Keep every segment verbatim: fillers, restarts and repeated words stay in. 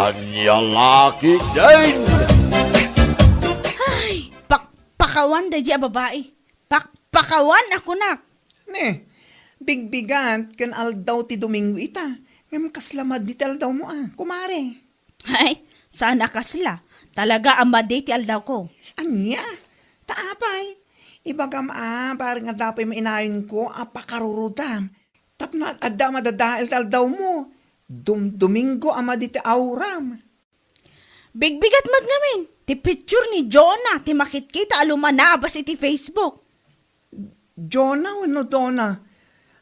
Ania la ketdin? Ay, pakpakawan daydi a babai. Pakpakawan a kunak. Ne, bigbigat ken aldaw ti Domingo ita. Ngem kasla madi ti aldawmo a, kumare. Ay, saan a kasla. Talaga a madi ti aldawko. Ania? Ta apay? Ibagam a, bareng adda pay mainayonko a pakarurudam. Tapno ad-, adda a madadael ti aldawmo. Dumdomingo a madi ti auram. Bigbigat met ngamin ti picture ni Jonah ti makitkita a lumanabas iti Facebook. Jonah wenno Donna?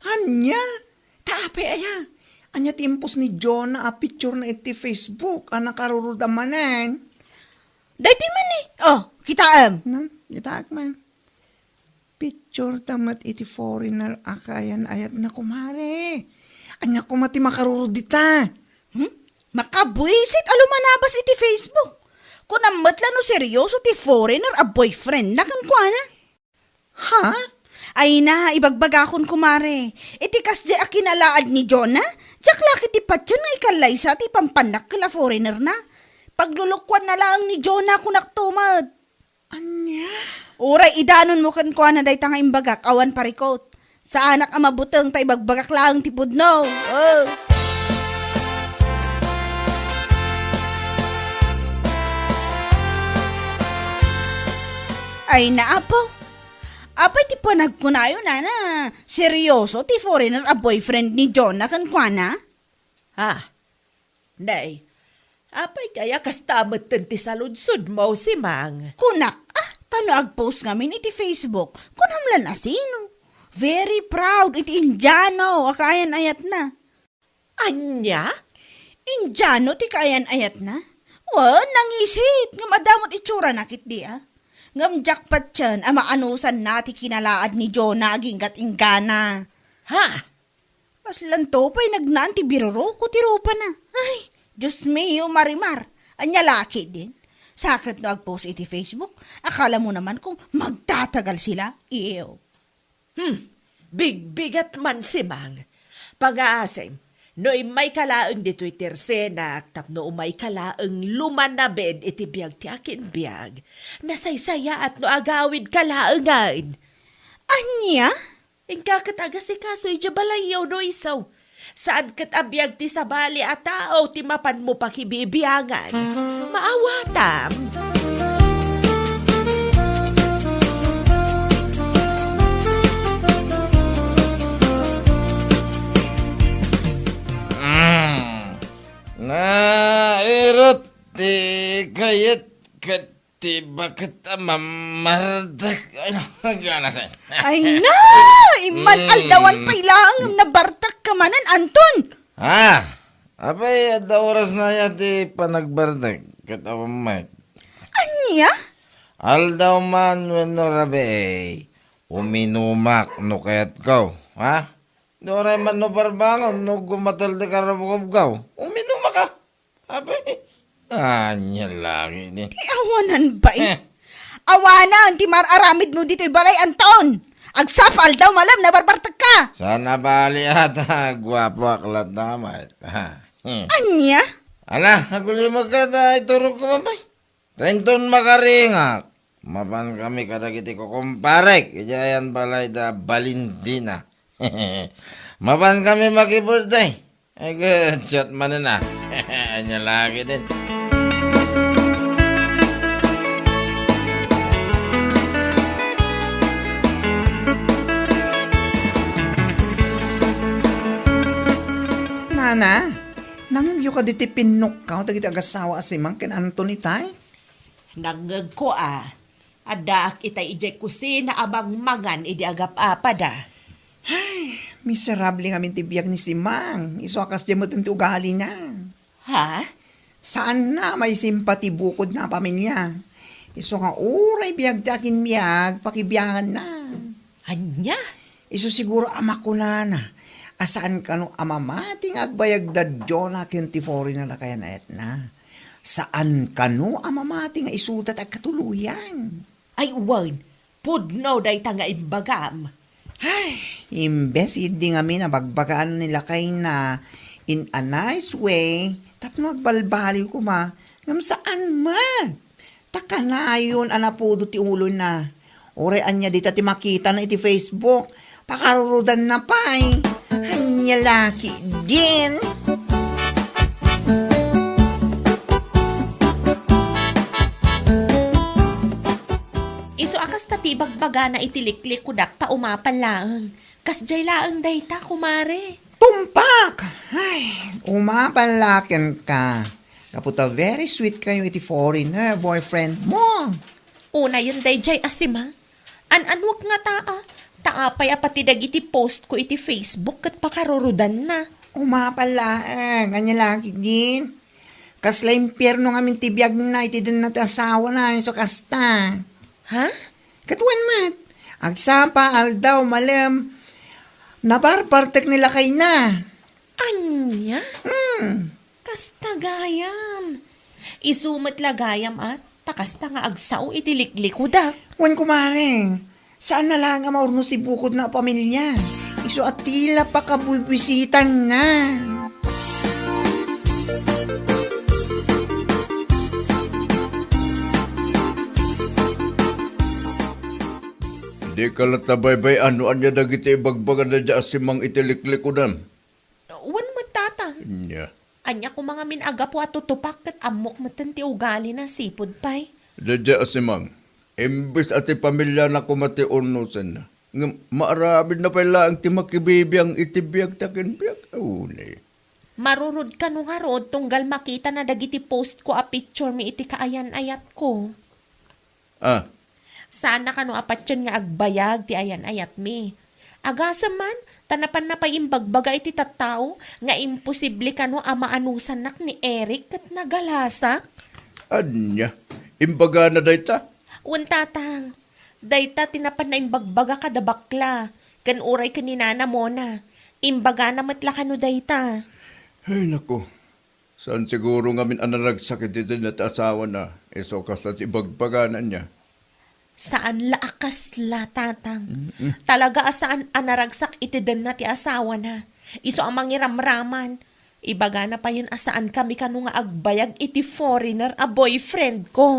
Ania? Ta apay aya? Ania ti impos ni Jonah a picture na iti Facebook a nakarurudam manen? Daytoy man ni. Oh, kitaem. Hmm, kitaek man. Picture ta met iti foreigner a kaayan-ayatna, kumare. Ania koma ti makarurud dita? Hmm? Makabuisit a lumanabas iti Facebook. Kunam met la no seryoso ti foreigner a boyfriend na kenkuana. Ha? Ay na, ibagbagakon, kumare. Iti kasdi a kinalaad ni Jonah, diak la ketdi patien nga ikallaysa ti pampannakkel a foreigner na. Paglulukuan na laeng ni Jonah, kunak to met. Ania? Uray idanonmo kenkuana dayta nga imbagak awan parikot. Saanak a mabuteng ta ibagbagak laeng ti pudno. Oh. Ay, naapo. Apay ti panagkunayo, nana? Seryoso ti foreigner a boyfriend ni Jonah kenkuana? Ah, nay, apay kaya kasta metten ti saludsodmo, Simang? Kunak, ah, ta no agpost ngamin iti Facebook, kunam lan a sino? Very proud iti Indiano a kaayan-ayatna. Ania? Indiano ti kaayan-ayatna? Wen, nangisit, ngem adda met itsurana ketdi, a. Ngem diak patien a maanusanna ti kinalaad ni Jonah aginggat inggana. Ha? Kaslanto pay nagnaan ti biruroko ti rupana. Ay, Dios mio, Marimar. Ania la ketdin? Sa ket no agpost iti Facebook, akalamo naman kung magtatagal sila. Iyo. Hmm, bigbigat man, Simang. Pangaasim, no immayka laeng ditoy tersenak tapno umayka laeng lumanabed iti biag ti akin biag, nasaysayaat no agawidka laengen. Ania? Inka ket agasikaso idiay balayyo no isu. Saan ket a biag ti sabali a tao ti mapanmo pakibibiangan. Maawatam. Mm. Nairut ti kayat ket ti baket a mamardek. Ay, nagana sa. Ay na! Imman Mm. aldawan pay laeng nabartek ka manen, Anton! Ah! Apay, adda oras na ya ti panagbartek ket awan met. Ania? Aldaw man wenno rabii, uminumak no kayatko, ha? Di uray man no parbangon, no gumatel ti karabukobkaw, uminumak, ha? Apay, ania lagi ni. Ti awanan ba, eh? Eh. Awanan ti mar-aramidmo ditoy balay, Anton! Agsapa aldaw malem, nabarbartek ka! Saan a bali ata, guapoak latta met. Ha. Hmm. Ania? Ala, agulimekka ta iturogko, apay. Ta inton makaringak, mapankami kadagiti kukumparek idiay ayan balay da Balindina. Mapankami maki-birthday. Ay, ket siak manen a. Ania lagi din. Nana, nangngegyo kadi ti pinnukkaw dagiti agassawa a Simang ken Anton itay? Nangngegko a. Addaak itay idiay kusina a mangmangan idi agap-apada. Ay, miserable ngamin ti biag ni Simang. Isu a kasdiay met ti ugalina. Ha? Saanna a maisimpati bukodna a pamilia. Isu nga uray biag ti akinbiag, pakibianganna. Ania? Isu siguro a makunana a saan kano a mamati nga agbayag da Jonah ken ti foreigner a kaayan-ayatna. Saan kano a mamati nga isuda ti agkatuloyan. Ay, wen, pudno dayta nga imbagam. Ay, imbes idi ngamin a bagbagaan ni lakayna, In a nice way, tapno agbalbaliw koma, ngem saan met. Ta kanayon a napudo ti ulona. Uray ania dita ti makitana iti Facebook, pakarurudanna pay. Ania la ketdin? Isu a kasta ti ibagbagana iti liklikudak ta umapal laeng. Kasdiay laeng dayta, kumare. Tumpak! Ay, umapal la kenka. Gapu ta very sweet kayo iti foreigner boyfriend mo. Unayen daydiay a simang. An-anuek ngata a, ta apay a pati dagiti post ko iti Facebook ket pakarurudanna. Umapal laeng, ania la ketdin? Kasla impierno ngamin ti biagna iti denna ti asawana, isu kasta. Ha? Ket wen met, agsapa, aldaw, malem, nabarbartek ni lakayna. Ania? Hmm. Kasta gayam. Isu met la gayam a, ta kasta nga agsao iti liklikudak. Wen, kumare, saan na laeng a maurnos ti bukodna a pamilia. Isu a tila pakabuibisitanna. Dika latta baybay-an no ania dagiti ibagbagana daydiay a simang iti liklikudam. Wen met, tatang. Ania? Ania koma ngamin a gapu a tutupak ket ammok metten ti ugalina, sipud pay. Daydiay a simang, imbes a ti pamiliana koma ti urnosenna, ngem maaramidna pay laeng ti makibibiang iti biag ta ken biag. Uni. Marurod kano ngarud tunggal makitana dagiti post ko a picture mi iti kaayan-ayatko. Ah. Saanna kano a patien nga agbayag ti ayan-ayatmi. Agasem man, ta napanna pay imbagbaga iti tattao nga imposible kano a maanusannak ni Eric ket nagalasak. Ania? Imbagana dayta? Wen, tatang. Dayta ti napanna imbagbaga kada bakla, ken uray ken ni Nana Mona. Imbagana met la kano dayta. Ay, naku. Saan siguro ngamin a naragsak iti denna ti asawana, isu kasla ti ibagbagana ania? Saan la a kasla, tatang. Mm-mm. Talaga a saan a naragsak iti denna ti asawana. Isu a mangiramraman. Ibagana payen a saan kami kano nga agbayag iti foreigner a boyfriend ko.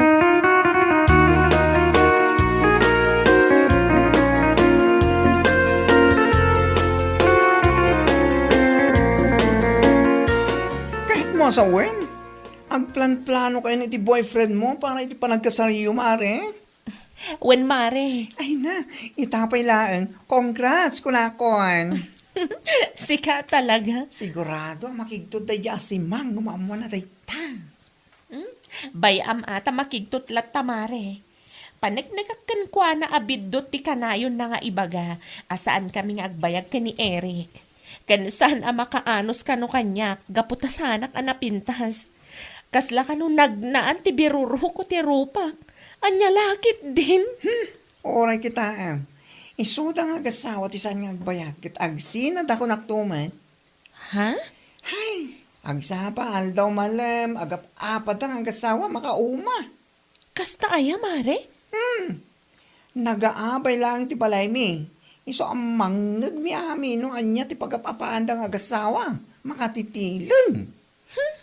Kahit mo sa wen, agplanplano kayo iti boyfriend mo para iti panagkasariyo, mare? Wen, mare. Ay na, ita pay laeng. Congrats, kunakon. Sika talaga. Sigurado a makigtot daydi a simang no maammuanna dayta. Hmm? Bay-am a ta makigtot latta, mare. Paneknekak kenkuana a biddut ti kanayonna nga ibaga a saan kami nga agbayag ken ni Eric. Ken saan a makaanus kano kaniak gapu ta saanak a napintas. Kasla kano nagnaan ti biruruko ti rupak. Ania la ketdin? Hmm, uray kitaem. Isuda nga agasawa ti saan nga agbayag ket agsina da kunak tumet. Ha? Hay, agsapa aldaw malem, agap-apada nga agasawa, makauma. Kasta aya, mare? Hmm. Nagaabay laeng ti balaymi. Isu a mangngegmi amin no ania ti pagap-apaanda nga agasawa. Makatitileng. Hmm.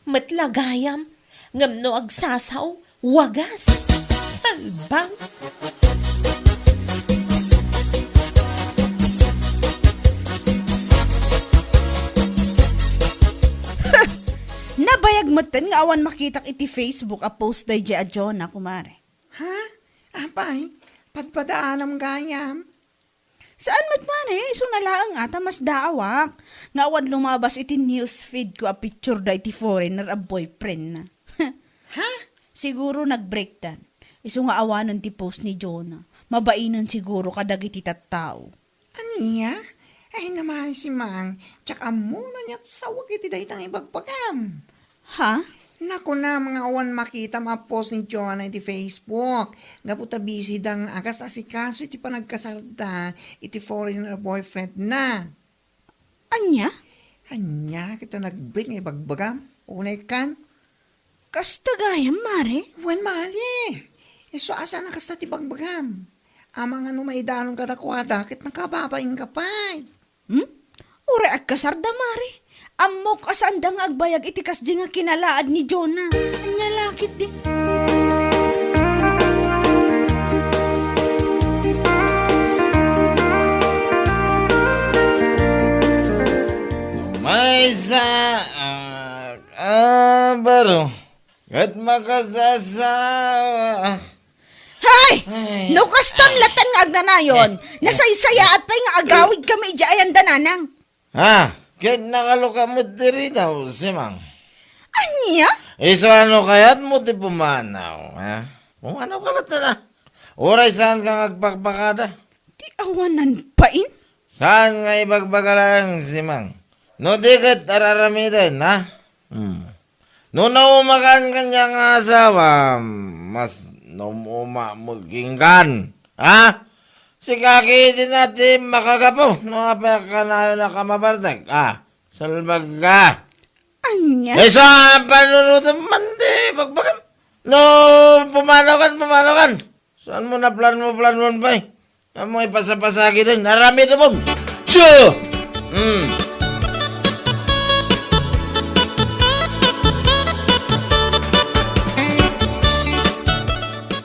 Met la gayam. Ngem no agsasao, wagas. Salbang. Nabayag metten nga awan makitak iti Facebook a post daydiay a Jonah, kumare. Ha? Apay, padpadaanam gayam? Saan met, mare, isu na laeng a ta masdaawak nga awan lumabas iti news feed ko a picture da iti foreigner a boyfriend na. Ha? Siguro nag-breakdan. Isu nga awanen ti post ni Jonah. Mabainen siguro kadagiti tattao. Ania? Ay, namay si Mang, diak ammo no ania ti sawag iti dayta nga ibagbagam. Ha? Nakunam nga awan makitam a post ni Jonah iti Facebook. Gapu ta busy da nga agas-asikaso iti panagkasarda iti foreigner boyfriend na. Ania? Ania, kita nagbit nga ibagbagam? Unay kan? Kasta gayam, mare? Wen, mali. Isu a saan a kasta ti bagbagam. Amangan no maidanon kadakuada, ket nakababain ka pay. Hmm? Uray agkasarda, mare. Ammok a saanda nga agbayag iti kasdi nga kinalaad ni Jonah. Ania la ketdi? Maysa, ah, ah, baro. Ket makasasawa. Hay! Ay. No kastam latan nga agnanayon, Eh. nasaysayaat pay nga agawid kami idiay ayan da, nanang. Ha? Ket nakaluka met diri daw, Simang. Ania? Isu ano kayat mo ti pumanaw, ha? Pumanaw ka met na. Uray saan ka nga agpakpakada? Ti awanan pain? Saan nga ibagbaga laeng, Simang? No di ket ar-aramiden, ha? Hmm. No naumakan kaniak nga asawa, mas naum-uma met kenka. Ha? Sika ketdi na ti makagapu, no apay a kanayon a mabartek. Ah, salbag ka. Ania? Isu a panunotem man ti bagbagam. No, pumanaw kan, pumanaw kan. Saan mo naplanmo-planmon pay? Amoy pasapasagi din. Aramidemon. Siya! Hmm.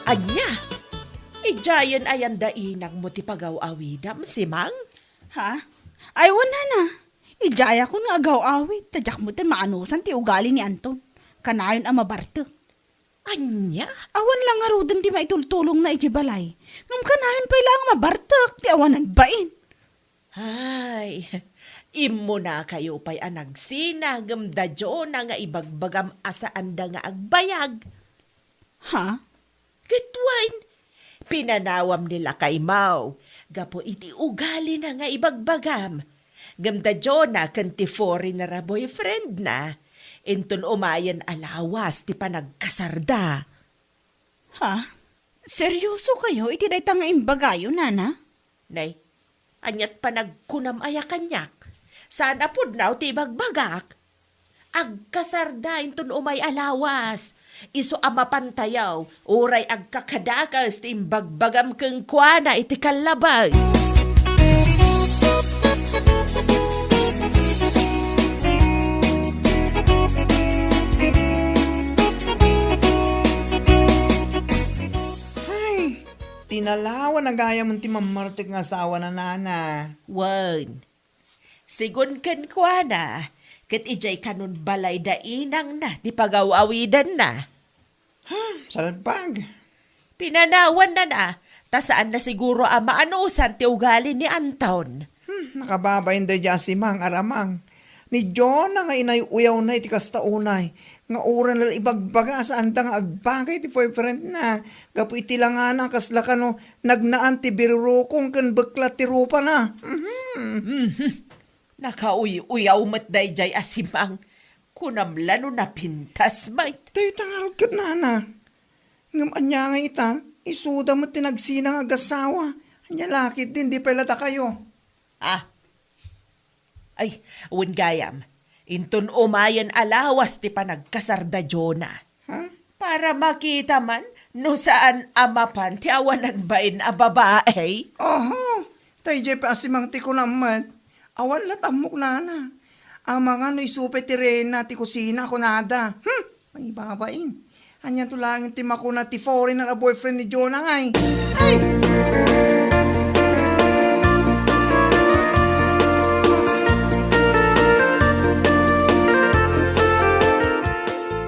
Ania? Idiayen ayan da inangmo ti pagaw-awidam, Simang? Ha? Ay, wen, nana. Idiayakon nga agaw-awid, ta diak met maanusan ti ugali ni Anton. Kanayon a mabartek. Ania? Awan la ngaruden ti maitultulongna iti balay. Ngem kanayon pay la nga mabartek ti awanan bain. Ay, immunakayo pay a nagsina ngem da Jonah nga ibagbagam a saanda nga agbayag. Ha? Ket wen, pinanawam ni lakaymo gapu iti ugalina nga ibagbagam. Ngem da Jonah ken ti foreigner a boyfriendna, inton umayen a lawas ti panagkasarda. Ha? Seryosokayo iti dayta nga imbagayo, nana? Nay, aniat panagkunam aya kaniak? Saan a pudno ti ibagbagak? Agkasarda inton umay a lawas. Isu a mapantayaw, uray agkakadakes ti imbagbagam kenkuana iti kallabes. Ay, tinalawa na gayam ti mammartek nga asawa na, nana. Wen, sigun kenkuana, ket idiay kanon balay da inangna ti pagaw-awidanna. Ha, salbag. Pinanawannana, ta saanna siguro a maanusan ti ugali ni Anton. Hmm, nakababain daydiay a Simang, Aramang. Ni Jonah nga inay-uyawna iti kasta unay, nga uray la ibagbaga a saanda nga agbagay ti boyfriendna, gapu iti langana a kasla kano nagnaan ti birurukong ken beklat ti rupana. Mhm. Mhm. Nakauy-uyaw met daydiay a Simang. Kunam la no napintas met. Dayta ngarud ket, nana. Ngem ania nga ita, isuda met ti nagsina nga agasawa. Ania la ketdin, di pay la dakayo. Ah. Ay, wen gayam. Inton umayen a lawas ti panagkasarda Jonah. Ha? Para makita man no saan a mapan ti awanan bain a babae. Oho, daydiay pay a Simang ti kunam met. Awan la tammok, nana. Amangan no isu pay ti reyna ti kusina, kunada. Hmm, ay babain. Aniato laeng ti makuna ti foreigner a boyfriend ni Jonah, ay. Ay!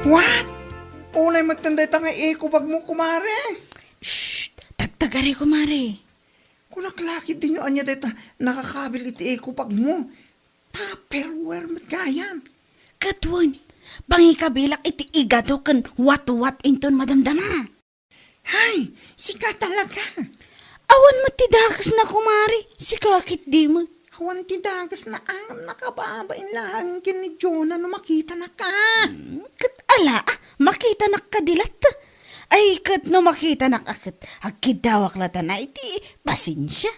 What? Unay met dayta nga eco bag mo, kumare. Shh! Tagtagari, kumare. Kunak la ketdin no ania dayta nakakabil iti eco bag mo. Tupperware met gayam. Ket wen, pangikabilak iti igado ken watwat inton madamdama. Hay, sika talaga. Awan met ti dakesna, kumare, sika ketdi met. Awan ti dakesna, ngem nakababain laeng ken ni Jonah no makitanaka. Hmm, ket ala, ah, makitanak kadi latta. Ay, ket no makitanak a ket, agkiddawak latta na iti pasensia.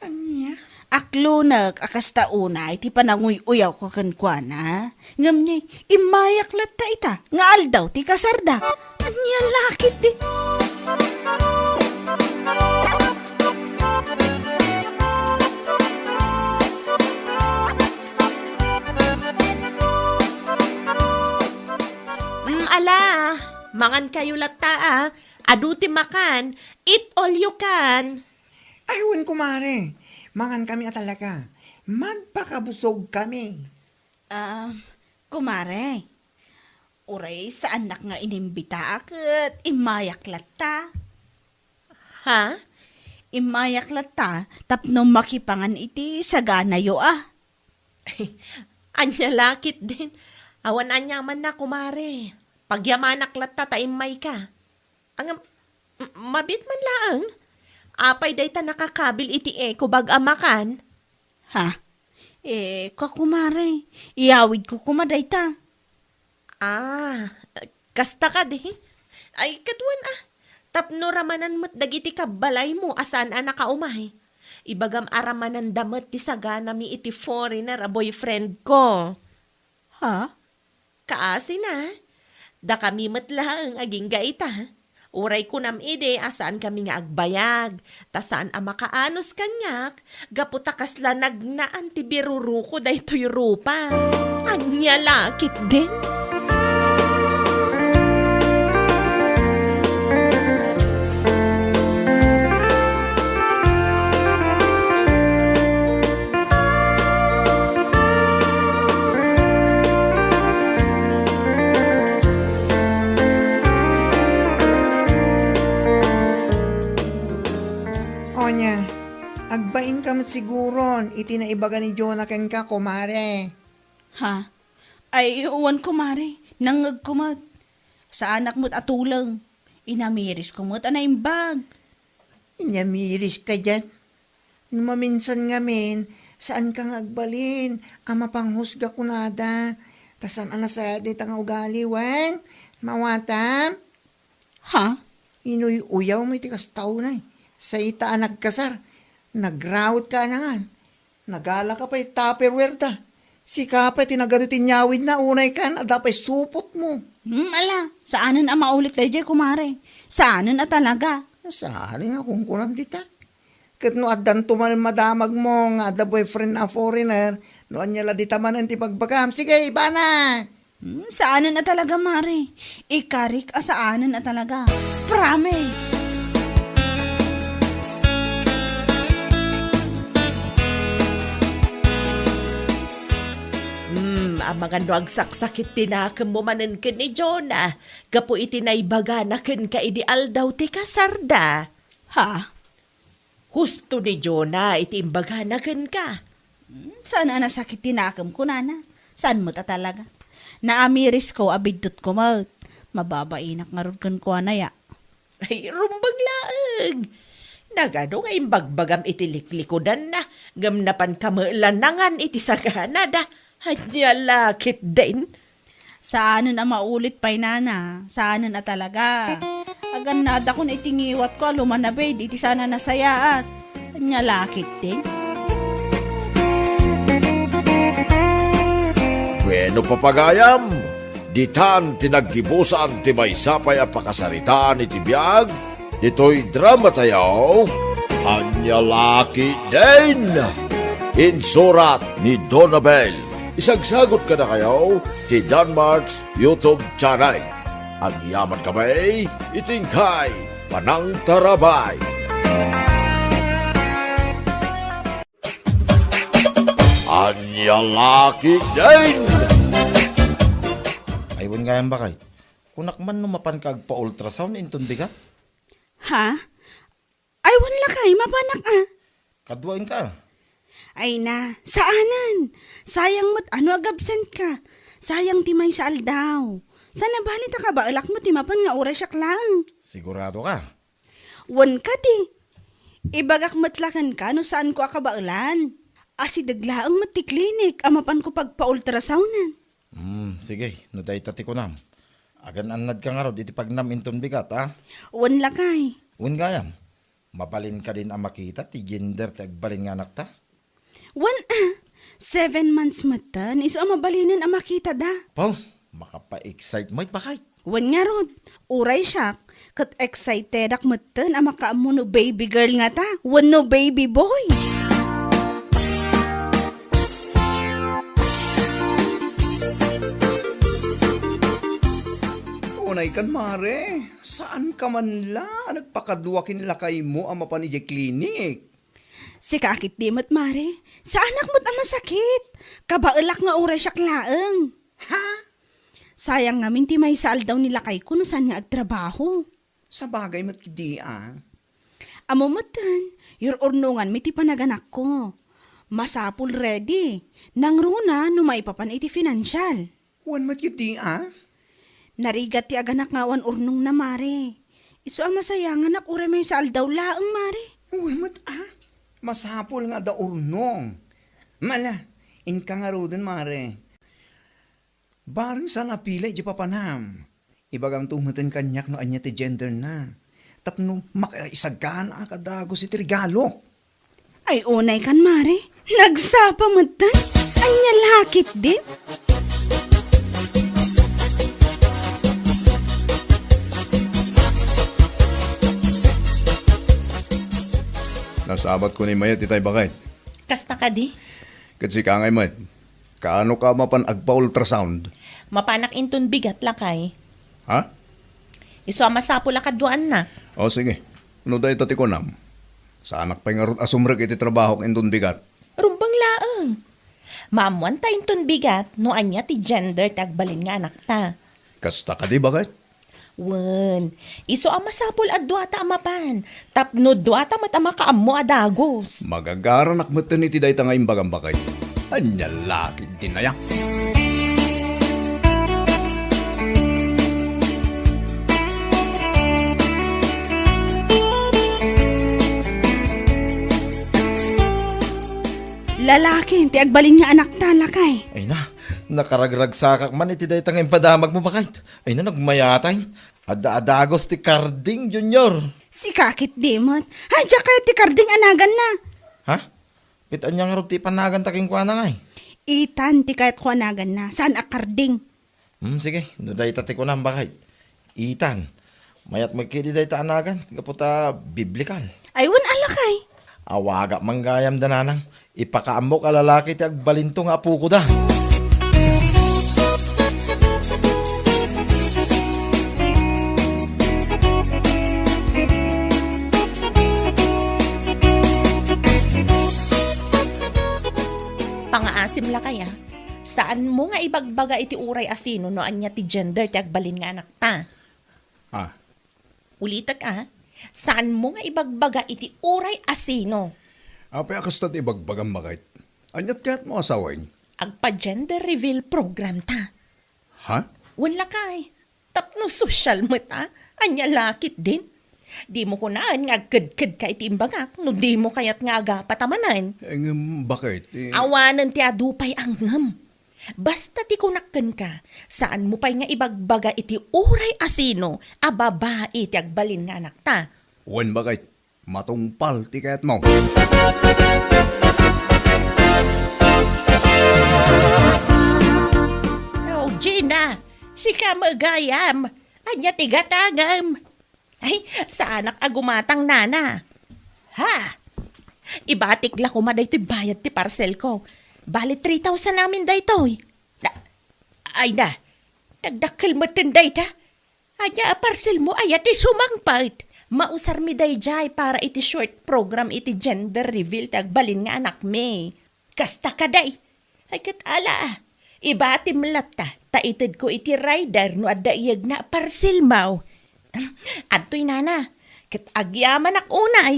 Ania? Aklonek a kasta unay ti pananguy-uyawko kenkuana. Ngem ni, immayak latta ita nga aldaw ti kasarda. Ania la ketdi? Ala, mangankayo latta, a. Adu ti makan. Eat all you can. Ay, wen, kumare. Mangankami a talaga. Magpakabusogkami. Ah, kumare, uray saannak nga inimbitaak ket immayak latta. Ha? Immayak latta tapno makipangan iti saganayo a. Ania la ketdin? Awan aniamanna, kumare. Pagyamanak latta ta immayka. Ngem, m-, mabiit man laeng. Apay dayta nakakabil iti eco bag a makan? Ha? Eh, ka, kumare, iyawidko koma dayta. Ah, kasta kadi? Ay, kaduan a. Tapno ramanan met dagiti kabbalaymo a saan a nakaumay. Ibagam a ramananda met ti saganami iti foreigner a boyfriend ko. Ha? Kaasina, dakami met laeng agingga ita. Uray kunam idi a saankami nga agbayag, ta saan a makaanus kaniak, gapu ta kasla nagnaan ti biruruko daytoy rupa. Ania la ketdin? Onya, agbainka met siguron iti naibaga ni Jonah kenka, kumare. Ha? Ay, wen, kumare. Nangngegko met. Saanak met a tuleng. Inamirisko met a naimbag. Inyamiris ka diay. No maminsan ngamin, saanka nga agbalin a mapanghusga kunada. Ta saan a nasayaat dayta nga ugali, wen? Maawatam? Ha? Inuy-uyawmo iti kasta unay. Sa ita a nagkasar, nagraot ka anangan. Nagala ka pay Tupperware da. Sika pay ti nagadu ti inyawidna, unay kan, adda pay supotmo. Hmm, ala, saanen a maulit daydiay, kumare. Saanen a talaga. Saanen a kunkunam dita. Ket no addanto manen madamagmo nga adda boyfriend a foreigner, no ania la dita manen ti bagbagam. Sige, ibana! Hmm, saanen a talaga, mare. Ikarik a saanen a talaga. Promise! Hmm, amangan no agsaksakit ti nakemmo manen ken ni Jonah, gapu iti naibagana kenka idi aldaw ti kasarda. Ha? Husto ni Jonah iti imbagana kenka. Hmm, saan a nasakit ti nakem, kunana. Saan met a talaga. Naamirisko a biddutko met. Mababainak ngarud kenkuana ya. Ay, rumbeng laeng. Nagadu nga imbagbagam iti liklikudanna, ngem napanka met la nangan iti saganada. Ania la ketdin? Saanen a maulit pay, nana. Saanen a talaga. Agannadakon iti ngiwatko a lumanabid iti saan a nasayaat. Ania la ketdin? Bueno, papagayam, ditan ti naggibusan ti maysa pay a pakasaritaan iti biag ditoy drama tayo, Ania la ketdin? Insurat ni Donabel. Isagsagot kadakayo ti Danmart's YouTube channel. Agyaman kami iti inkay panangtarabay. Ania la ketdin? Ay, wen gayam, baket. Kunak man no mapanka agpa-ultrasound inton bigat? Ha? Ay, wen lakay, mapanak a. Kaduaenka. Ay na, saanen. Sayang met a no agabsent ka. Sayang ti maysa aldaw. Saan a bali ta kabaelak met ti mapan nga uray siak laeng. Sigurado ka? Wen kadi. Ibagak met la kenka no saanko a kabaelan. Asideg laeng met ti klinik a mapanko pagpa-ultrasoundan. Hmm, sige, no dayta ti kunam. Agan-annadka ngarud iti pagnam inton bigat, a? Wen lakay. Wen gayam. Mabalin kadin a makita ti gender ti agbalin nga anakta? Wen a, seven months metten, isu a mabalinen a makitada. Pau, makapa-excite met, baket. Wen ngarud, uray siak, ket excitedak metten a makaammo no baby girl ngata, wenno baby boy. Ay kan, Mare, saan ka man la a nagpakadua ken lakaymo a mapan idiay klinik? Sika a ketdi met, Mare. Saanak met a masakit. Kabaelak nga uray siak laeng. Ha? Sayang ngamin ti maysa aldaw ni lakayko no saan nga agtrabaho. Sabagay met ketdi a. Ammo metten, yur-urnonganmi ti panaganakko. Masapul ready. Nangruna no maipapan iti financial. Wen met ketdi a. Narigat ti aganak nga awan urnongna, Mare. Isu a masayanganak uray maysa aldaw laeng, Mare. Wen met a. Masapul nga adda urnong. Mala, inka ngaruden, Mare. Bareng saan a pila idiay papanam. Ibagamto metten kaniak no ania ti genderna. Tapno makaisaganaak a dagus iti regalok. Ay, unay kan, Mare. Nagsapa metten. Ania la ketdin? Nasabatko ni Mayet itay baket. Kasta kadi? Ket sika ngay met. Kaano ka mapan agpa-ultrasound? Mapanak inton bigat, lakay. Ha? Isu a masapul a kaduaannak. O, sige. No dayta ti kunam, saanak pay ngarud a sumrek iti trabahok inton bigat. Rumbeng laeng. Maammuanta inton bigat no ania ti gender ti agbalin nga anakta. Kasta kadi, baket? Wen, isu a masapul a duata a mapan, tapno duata met a makaammo a dagus. Magagaranak metten iti dayta nga imbagam, baket. Ania la ketdin aya? Lalaki ti agbalin nga anakta, lakay. Ay na, nakaragragsakak man iti dayta nga impadamagmo, baket. Ay na, nagmayatay. Adda a dagus ti Karding Junior. Sika ketdi met. Ay, diak kayat ti Karding a naganna. Ha? Ket ania ngarud ti ipanaganta kenkuana ngay? Ethan ti kayatko a naganna. Saan a Karding? Hmm, sige. No dayta ti kunam, baket. Ethan. Mayat met ketdi dayta a nagan. Gapu ta biblikal. Ay, wen a, lakay. Awagak man gayam da nanang. Ipakaammok a lalaki ti agbalinto nga apokoda. Pangaasim, lakay a. Saanmo nga ibagbaga iti uray a sino no ania ti gender ti agbalin nga anakta. Ah, Ulitek a, saanmo nga ibagbaga iti uray a sino. Apay a kasta ti ibagbagam, baket? Aniat kayatmo a sawen? Agpa-gender reveal program ta. Ha? Wen lakay, tapno sosyal met a, ania la ketdin? Dimo kunaen nga agkedkedka iti imbagak no dimo kayat nga agapata manen. Eh, ngem baket, eh? Awanen ti adu pay a ngem. Basta ti kunak kenka, saanmo pay nga ibagbaga iti uray a sino a babai ti agbalin nga anakta. Wen, baket, matungpal ti kayatmo. Oh, Gina, sika met gayam. Ania ti gatangem? Ay, saanak a gumatang, nana. Ha? Ibatik la koma daytoy bayad ti parcel ko. Bali, three thousand amin daytoy. Na, ay na, nagdakkel metten dayta. Ania a parcel mo aya ti sumangpet? Mausarmi daydiay para iti short program iti gender reveal ti agbalin nga anakmi. Kasta kadi. Ay, ket ala, ibatim latta, ta itedko iti rider no adda iyegna a parcel mo. Adtoy, nana, ket agyamanak unay.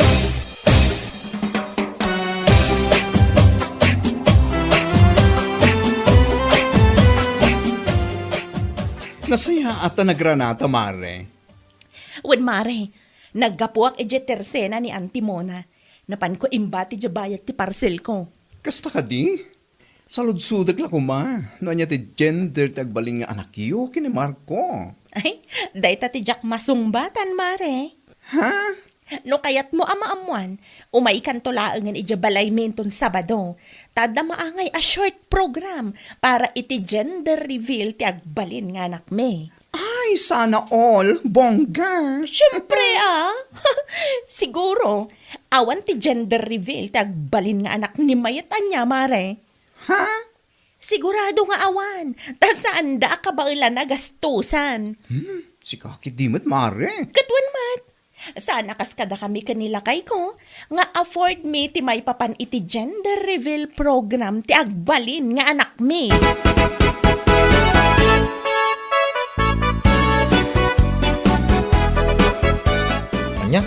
Nasayaat ta nagranata, Mare. Wen, Mare, naggapuak idiay tersena ni Auntie Mona. Napanko imbati diay bayad ti parcel ko. Kasta kadi? Saludsodek la koma no ania ti gender ti agbalin nga anakyo ken ni Marco. Ay, dayta ti diak masungbatan, Mare. Ha? No kayatmo a maammuan, umaykanto laengen idiay balaymi inton Sabado, ta adda maangay a short program para iti gender reveal ti agbalin nga anakmi. Ay, sana all, bongga. Siyempre, ah. Siguro, awan ti gender reveal ti agbalin nga anak ni Mayet ania, Mare. Ha? Sigurado nga awan, ta saanda a kabaelan a gastusan. Hmm? Sika ketdi met, mare. Ket wen met, saan a kas kadakami ken ni lakayko nga afford mi ti maipapan iti gender reveal program ti agbalin nga anakmi. Ania?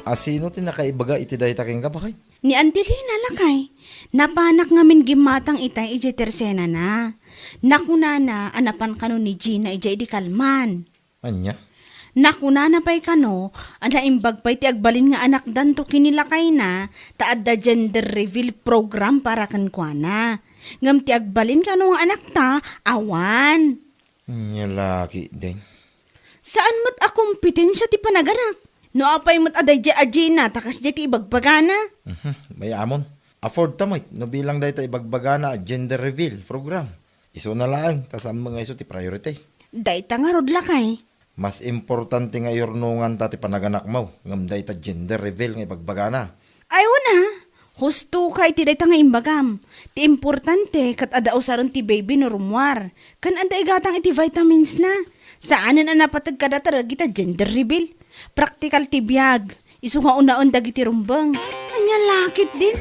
Asino ti nakaibaga iti dayta kenka, baket? Ni Angelina, lakay. Napanak ngamin gimmatang itay idiay tersenana. Nakunana a napan kano ni Gina idiay idi kalman. Ania? Nakunana pay kano a naimbag pay ti agbalin nga anakdanto ken ni lakayna ta adda gender reveal program para kenkuana. Ngem ti agbalin kano nga anakta, awan. Ania la ketdin? Saan met a kompetensia ti panaganak. No apay met a daydiay a Gina ta kasdiay ti ibagbagana. Mhm, mayamon. Afford ta met no bilang dayta ibagbagana a gender reveal program. Isuna laeng, ta saan met nga isu ti priority. Dayta ngarud, lakay. Mas importante nga iyurnonganta ti panaganakmo ngem dayta gender reveal nga ibagbagana. Ay, wen a, husto ka iti dayta nga imbagam. Ti importante ket adda usaren ti baby no rummuar. Ken adda igatang iti vitamins na. Saanen a napateg kadata dagita gender reveal. Praktikal ti biag. Isu nga unaen dagiti rumbeng. Ania la ketdin?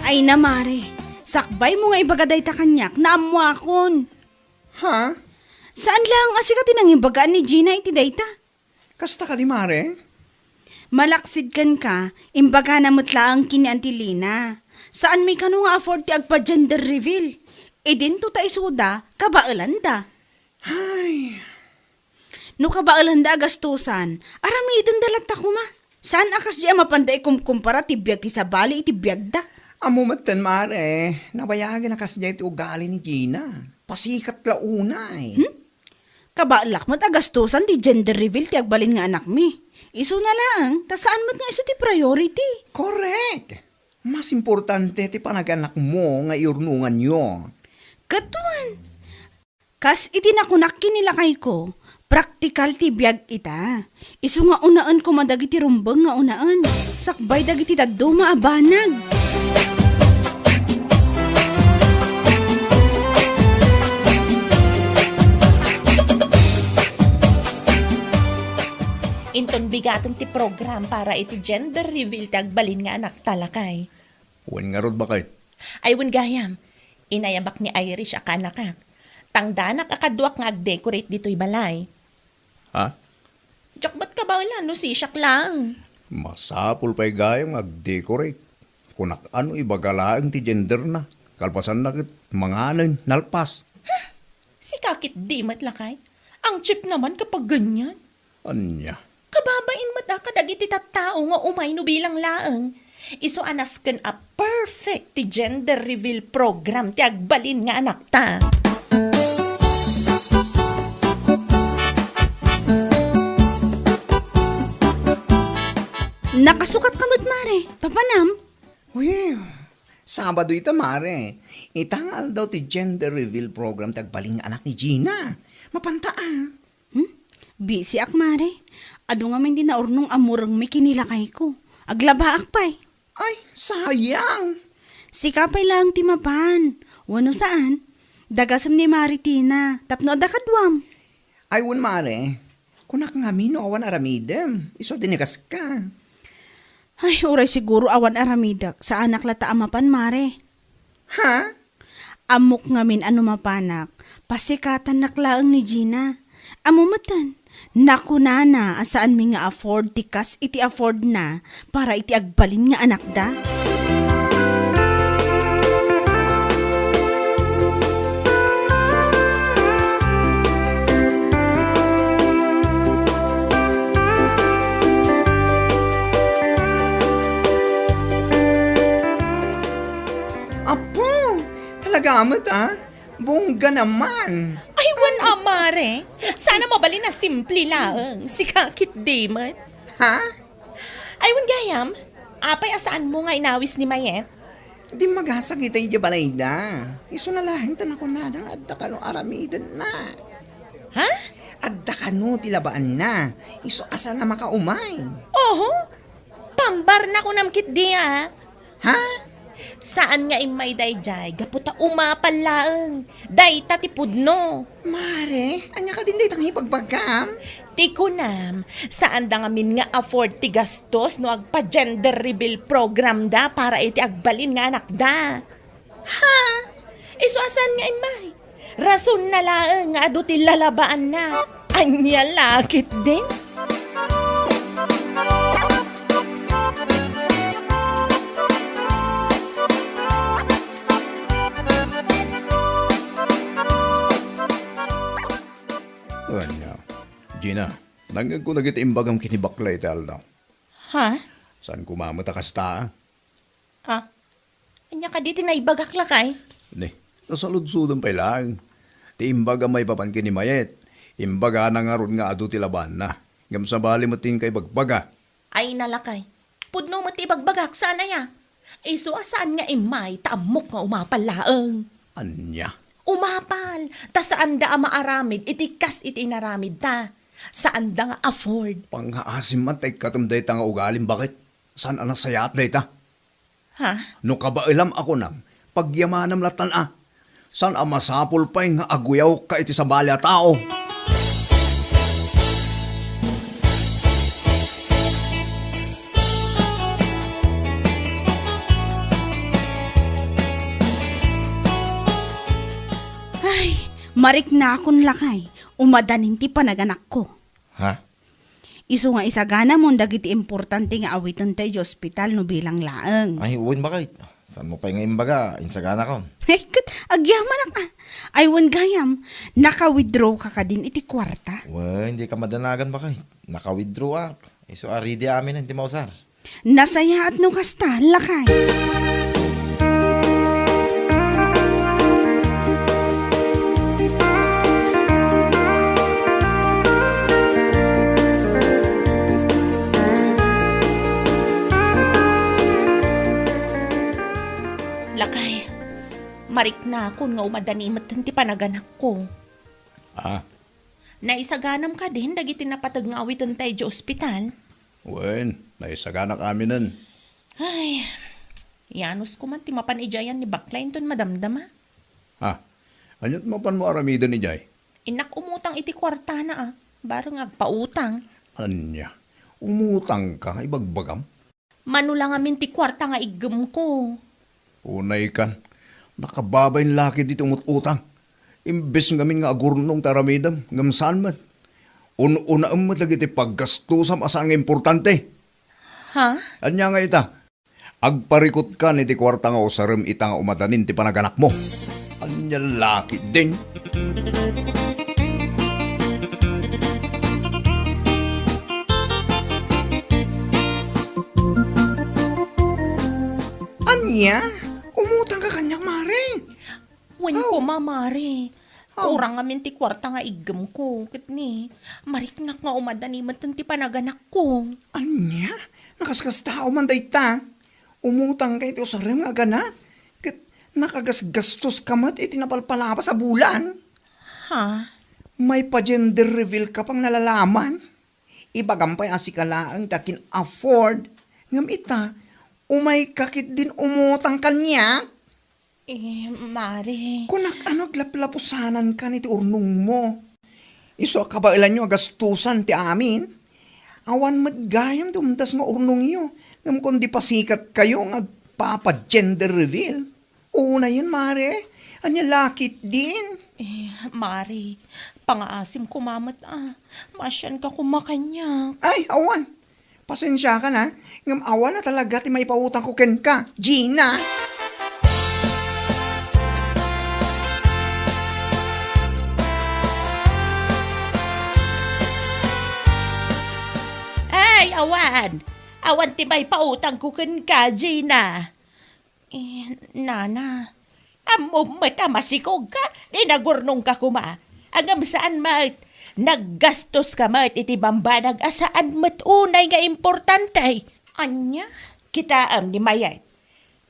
Ay na, mare. Sakbaymo nga ibaga dayta kaniak, naammoakon. Ha? Saan laeng a sika ti nangibagaan ni Gina iti dayta? Kasta kadi, mare? Malaksid kenka, imbagana met laeng ken ni Angelina. Saanmi kano nga afford ti agpa-gender reveal. Idinto ta isuda, kabaelanda. Ay. No kabaelanda a gastusan, aramidenda latta koma. Saan a kasdi a mapanda ikumkumpara ti biag ti sabali iti biagda? Ammo metten, mare, nabayagen a kasdiay ti ugali ni Gina. Pasikat la unay. Hmm? Kabaelak met a gastusan ti gender reveal ti agbalin nga anakmi. Isuna laeng, ta saan met nga isu ti priority. Correct! Mas importante ti panaganakmo nga iurnonganyo. Ket wen, kas iti nakunak ken ni lakayko, praktikal ti biag ita. Isu nga unaen koma dagiti rumbeng nga unaen, sakbay dagiti dadduma a banag. Inton bigaten ti program para iti gender reveal ti agbalin nga anakta, lakay. Wen ngarud, baket? Ay, wen gayam. Inayabak ni Irish a kaanakak. Tangdanak a kaduak nga agdecorate ditoy balay. Ha? Diak met kabaelan no sisiak laeng. Masapul pay gayam nga agdecorate. Kunak a no ibaga laeng ti genderna. Kalpasanna ket manganen, nalpas. Sika ketdi met, lakay. Ang cheap naman kapag ganyan. Ania? Kababain met a kadagiti tattao nga umay no bilang laeng. Isu a nasken a perfect ti gender reveal program ti agbalin nga anakta. Nakasukat ka met, mare. Papanam? Uy, Sabado ita, mare. Ita nga aldaw ti gender reveal program ti agbalin nga anak ni Gina. Mapanta a. Hmm? Busy ak, mare. Adu ngamin ti naurnong a murengmi ken ni lakayko. Aglabaak pay. Ay, sayang! Sika pay laeng ti mapan. Wenno saan? Dagasem ni Mare Tina, tapno adda kaduam. Ay, wen, mare. Kunak ngamin no awan aramidem. Isu a dinagas ka. Ay, uray siguro awan aramidek. Saanak latta a mapan, mare. Ha? Ammok ngamin a no mapanak, pasikatannak laeng ni Gina. Ammo metten, nakunana a saanmi nga afford ti kas iti affordna para iti agbalin nga anakda. Apo, talaga met, ah? Bongga naman. Ay, wen a, mare. Sana mabalin a simple laeng. Sika ketdi met. Ha? Ay, wen gayam, apay a saanmo nga inawis ni Mayet? Dimmagasag ita idiay balayda. Isuna laeng ta nakunana nga adda kano aramidenna. Ha? Ad- Ano ti labaanna? Isu a saan a makaumay. Oho, pambarna kunam ketdi a. Ha? Saan nga immay daydiay, gapu ta umapal laeng. Dayta ti pudno. Mare, ania kadin dayta nga ibagbagam? Ti kunam, saan da ngamin nga afford ti gastos no agpa-gender reveal program da para iti agbalin nga anakda. Ha? Isu a saan nga immay? Rasonna laeng nga adu ti lalabaanna. Ania la ketdin? Ania? Gina, nangngegko dagiti imbagam ken ni Bakla iti aldaw. Ha? Saan koma met a kasta? Ha? Ania kadi ti naibagak, lakay? Ni, nasaludsodem pay laeng. Ti imbagam maipapan ken ni Mayet, imbagana ngarud nga adu ti labaanna. Ngem sabali met ti inka ibagbaga. Ay, nalakay. Pudno met ti ibagbagak, saan aya? Isu a saan nga immay, ta ammok nga umapal laeng. Ania? Umapal, ta saanda a maaramid iti kas iti inaramidda. Saanda nga afford. Pangngaasim man ta ikkatem dayta nga ugalim, baket? Saan a nasayaat dayta? Ha? No kabaelam a kunam, pagyamanam lattan a. Saan a masapul pay nga aguyawka iti sabali a tao? Ay, mariknakon lakay, umadanin ti panaganakko. Ha? Isu nga isaganamon dagiti importante nga awitenta idiay ospital no bilang laeng. Ay, wen, baket. Saanmo pay nga imbaga, insaganakon. Ay, ket agyamanak a. Ay, wen gayam, naka-withdraw ka kadin iti kuarta? Wen, dika madanagan, baket. Naka-withdraw ak. Isu a ready amin ti mausar. Nasayaat no kasta, lakay. Lakay, mariknakon nga umadani metten ti panaganakko. Ah? Naisaganam kadin dagiti napateg nga awitenta idiay ospital? Wen, naisaganak aminen. Ay, yanusko man ti mapan idiay ni Bakla inton madamdama. Ha? Aniat mapanmo aramiden idiay? Innak umutang iti kuartana a, bareng agpautang. Ania? Umutangka, ibagbagam? Mano la ngamin ti kuarta nga iggemko. Unaykan, nakababain la ketdi ti umut-utang. Imbes ngamin nga agurnong ti aramidem, ngem saan met. Un-unaem met dagiti paggastosam a saan nga importante. Ha? Ania nga ita? Agparikutkan iti kuarta nga usarem ita nga umadanin ti panaganakmo. Ania la ketdin? Ania? Umutangka kaniak, mare? Wen koma, mare. Aw. Kurang ngamin ti kuarta nga iggemko. Ket ni, mariknak nga umadani metten ti panaganakko. Ania? Nakaskastao man dayta? Umutangka iti usarem nga agana, ket nakagasgastoska met iti napalpalabas a bulan. Ha? Maipa-gender reveal ka pay nalalaman. Ibagam pay a sika laeng ti akin-afford, ngem ita, umayka ketdin umutang kaniak. Eh, mare. Kunak, ano aglaplapusanankan iti urnongmo? Isu a kabaelanyo a gastosan ti amin. Awan met gayam ti umdas nga urnongyo, ngem kundi pasikatkayo nga agpapa-gender reveal. Unayen, mare. Ania la ketdin? Eh, mare, pangaasim koma met a. Maasianka koma kaniak. Ay, awan. Pasensiakan a, ngem awan a talaga ti maipautangko kenka, Gina. Ay, awan! Awan ti maipautangko kenka, Gina. Eh, nana, ammom met a masikogka, di nagurnongka koma. Ngem saan met, naggastoska met iti bambanag a saan met unay nga importante. Ania? Kitaem ni Mayet.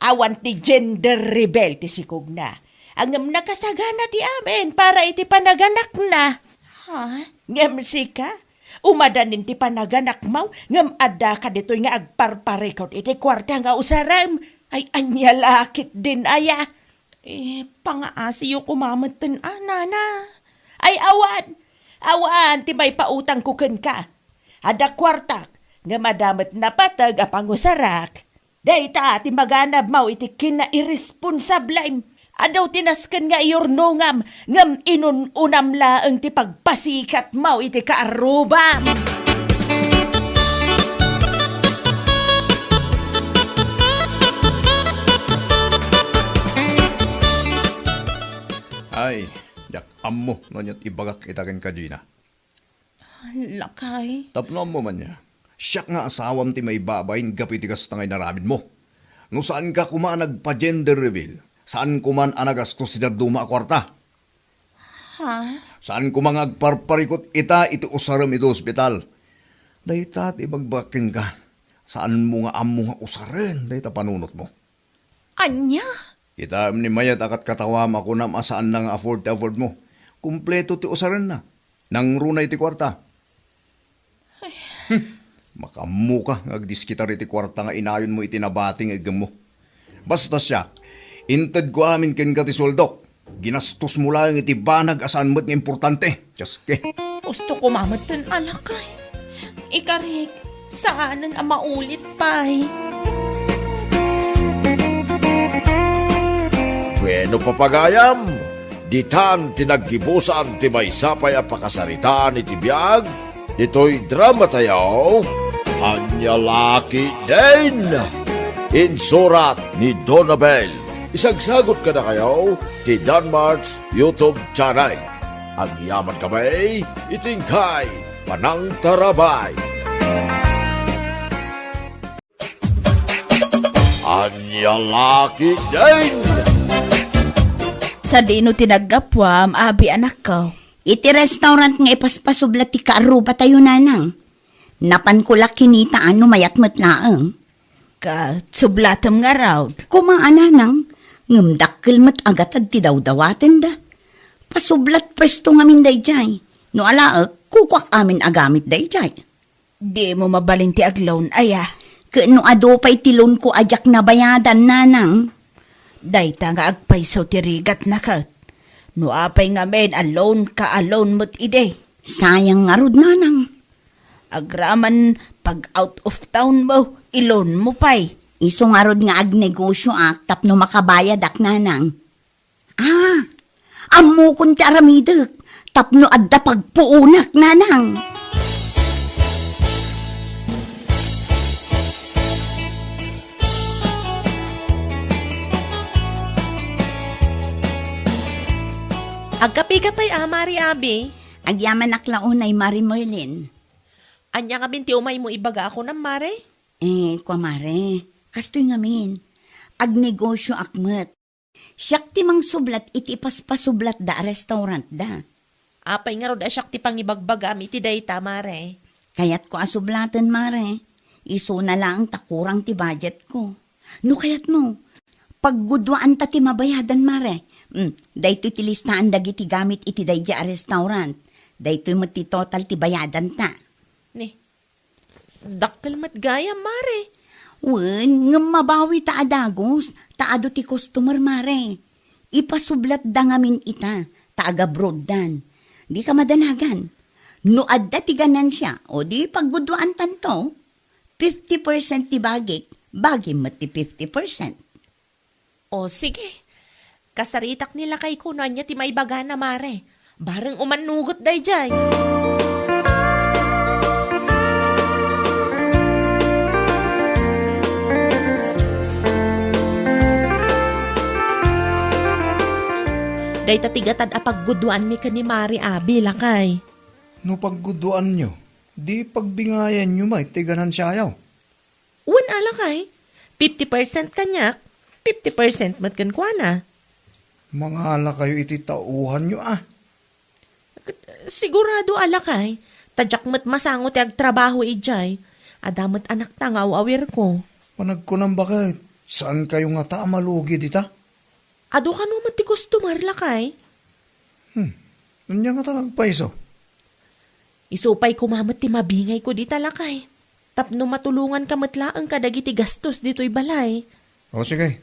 Awan ti gender reveal ti sikogna. Ngem nakasagana ti amin para iti panaganakna. Ha? Ngem sika, umadanin ti panaganakmo, ngem adda ka ditoy nga agparparikut iti kuarta nga usarem. Ay, ania la ketdin aya? Eh, pangaasiyo koma metten a, nana. Ay, awan! Awan ti maipautangko kenka. Adda kuartak, ngem adda met napateg a pangusarak. Dayta ti maganabmo iti kinairesponsablem. Adu ti nasken nga iyurnongam, ngem inun-unam laeng ti pagpasikatmo iti kaarrubam. Ay, diak ammo no aniat ibagak ita kenka, Gina. Lakay. Tapno ammo man ya, siak nga asawam ti maibabain gapu iti kasta nga inaramidmo. No saanka koma a nagpa-gender reveal, saan koman a nagastos ti dadduma a kuarta. Ha? Saan koma nga agparparikut ita iti usarem iti ospital. Dayta ti ibagbagak kenka, saanmo nga ammo nga usaren dayta panunotmo. Ania? Kitaem ni Mayet a katkatawam a kunam a saanna nga afford ti affordmo. Kompleto ti usarenna. Nangruna iti kuarta. Hmm. Makaammoka nga agdiskitar iti kuarta nga inayonmo iti nabati nga iggemmo. Basta siak, intedko amin kenka ti sueldok. Ginastosmo laeng iti banag a saan met nga importante. Dioske. Husto koma metten a, lakay. Ikarik, saanen a maulit pay. Bueno, papagayam, ditan ti naggibusan ti maysa pay a pakasaritaan iti biag ditoy dramatayo, Ania La Ketdin. Insurat ni Donabel. Isagsagut kadakayo ti Danmart's YouTube channel. Agyaman kami iti inkay panangtarabay. Ania La Ketdin. Sadino ti naggapuam, abi, anakko? Iti restaurant nga ipaspasublat ti kaarrubatayo, nanang. Napanko la kinitaan no mayat met laeng. Ket sublatem ngarud. Koma a, nanang, ngem dakkel met a gatad ti dawdawatenda. Pasublat pwesto ngamin daydiay. No alaek, kukuak amin a gamit daydiay. Dimo mabalin ti ag-loan aya? Ket no adu pay ti loanko a diak nabayadan, nanang? Dayta nga agpayso ti rigatna ket. No apay ngamin a loanka a loan met idi? Sayang ngarud, nanang. Agraman pag out of town mo, i-loan mo pay. Isu ngarud nga agnegosyoak tapno makabayadak, nanang. Ah, ammokon ti aramidek tapno adda pagpuonak, nanang. Agkape ka pay a, Mari Abi? Agyamanak la unay, Mari Merlin. Ania ngamin ti umaymo ibaga a kunam, Mare? Eh, kua, Mare, kastoy ngamin. Agnegosyoak met. Siak ti mangsublat iti ipaspasublatda a restaurantda. Apay ngarud a siak ti pangibagbagam iti dayta, Mare? Kayatko a sublaten, Mare. Isuna laeng ta kurang ti budgetko. No kayatmo, pagguduaanta ti mabayadan, Mare. Hmm, daytoy ti listaan dagiti gamit iti daydiay a restaurant. Daytoy met ti total ti bayadanta. Ni, dakkel met gayam, Mare. Wen, ngem mabawita a dagus, ta adu ti customer, Mare. Ipasublatda ngamin ita, ta agabroaddan. Dika madanagan. No adda ti ganansia, o di pagguduaantanto, fifty percent ti bagik, bagim met ti fifty percent. O, sige. Kasaritak ni lakayko no ania ti maibagana, Mare. Bareng umannugot daydiay. Dayta ti gatad a pagguduanmi ken ni Mare Abi, lakay. No pagguduanyo, di pagbingayanyo met ti ganansiayo. Wen a, lakay, fifty percent kaniak, fifty percent met kenkuana. Mangalakayo iti tauhanyo a. Sigurado a, lakay, ta diak met masango ti agtrabaho idiay. Adda met anakta nga aw-awirko. Panagkunam baket, saankayo ngata a malugi dita? Adu kano met ti customer, lakay? Hmm. Ania ngata nga agpayso? Isu pay koma met ti mabingayko dita, lakay, tapno matulonganka met laeng kadagiti gastos ditoy balay. O sige,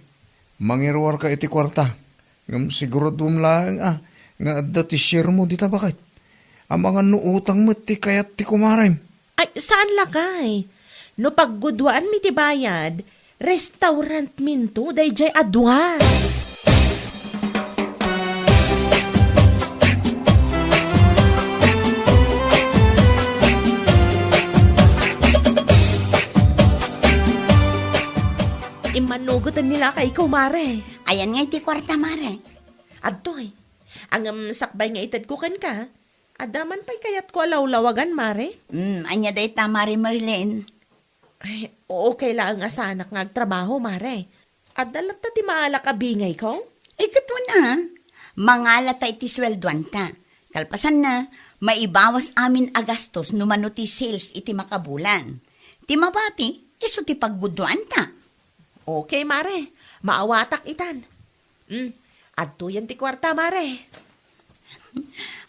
mangiruarka iti kuarta. Ngem siguruduem laeng a nga adda ti sharemo dita, baket. Amangan no utang met ti kayat ti kumarem. Ay, saan, lakay. No pagguduaanmi ti bayad, restaurantminto daydiay a dua. Immannugoten ni lakayko, mare. Ayan nga iti kuarta, mare. Adtoy. Ngem sakbay nga itedko kenka, adda man pay kayatko a lawlawagan, mare? Hmm, ania dayta, Mare Merlin? Ay, okay laeng a saanak nga agtrabaho, mare. Adda latta ti maalak a bingayko? Ay, ket wen a. Mangalata iti sueldoanta. Kalpasanna, maibawas amin a gastos no mano ti sales iti makabulan. Ti mabati, isu ti pagguduanta. Okay, mare. Maawatak itan. Mm, adtoyen ti kuarta, mare.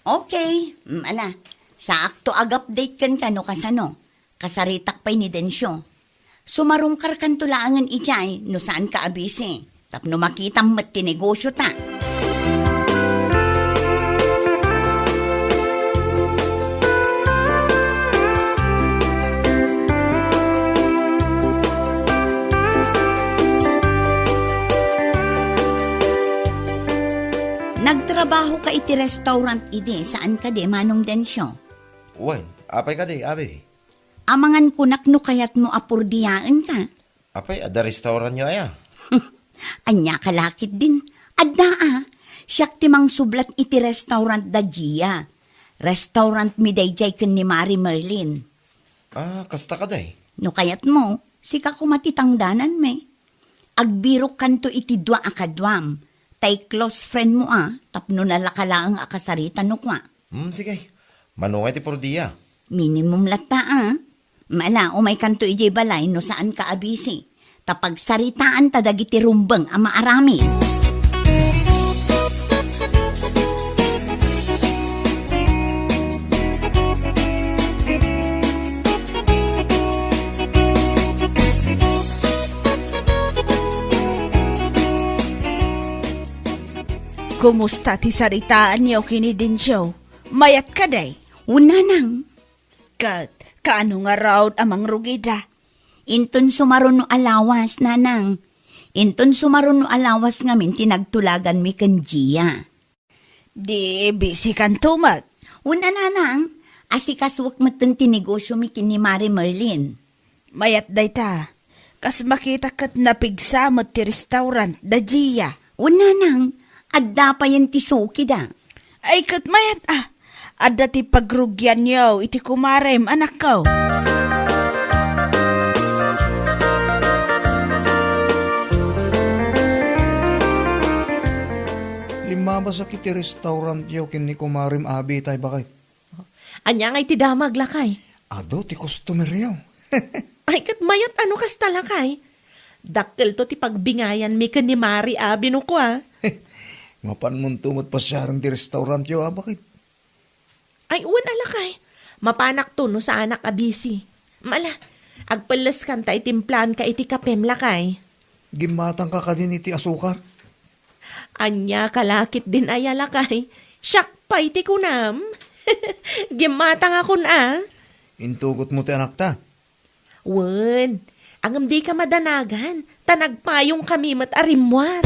Okay. Mm, ala, saakto ag-update kenka no kasano. Kasaritak pay ni Dencio. Sumarungkarkanto laengen idiay no saanka a busy. Tapno makitam met ti negosiota. Nagtrabahoka iti restaurant idi, saan kadi, Manong Dencio? Wen, apay kadi, abi? Amangan kunak no kayatmo a purdiaenka. Apay, adda restaurantyo aya? Ania ka la ketdin? Adda a. Siak ti mangsublat iti restaurant da Gia. Restaurantmi daydiay ken ni Mare Merlin. Ah, kasta kadi? No kayatmo, sika koma ti tangdananmi. Agbirokkanto iti dua a kaduam, tay close friendmo a, tapno nalaka laeng a kasarita no kua. Hmm, sige. Mano nga iti purdia? Minimum latta a. Ala, umaykanto idiay balay no saanka a busy. Ta pagsaritaanta dagiti rumbeng a maaramid. Kumusta ti saritaanyo ken ni Dencio? Mayat kadi? Wen, nanang. Ket, kaano ngarud a mangrugida? Inton sumaruno a lawas, nanang. Inton sumaruno a lawas ngamin ti nagtulaganmi ken Gia. Di bisikanto met? Wen a, nanang, asikasuek metten ti negosiomi ken ni Mare Merlin. Mayat dayta. Kas makita ket napigsa met ti restaurant da Gia. Wen, nanang, adda payen ti sukida. Ay, ket mayat a. Adda ti pagrugianyo iti kumarem, anakko. Limmabasak iti restaurantyo ken ni kumarem abi tay baket. Ania ngay ti damag, lakay? Adu ti customeryo. Ay, ket mayat a no kasta, lakay. Dakkelto ti pagbingayanmi ken ni Mare abi no kua. Mapanmonto met pasiaren ti restaurantyo a baket. Ay, wen a, lakay. Mapanakto no saanak a busy. Ala, agpelleskanta iti implaanka iti kapem, lakay. Gimmatangka kadin iti asukar? Ania ka la ketdin aya, lakay? Siak pay ti kunam. Gimmatangakon a. Intugotmo ti anakta? Wen, ngem dika madanagan, ta nagpayongkami met a rimmuar.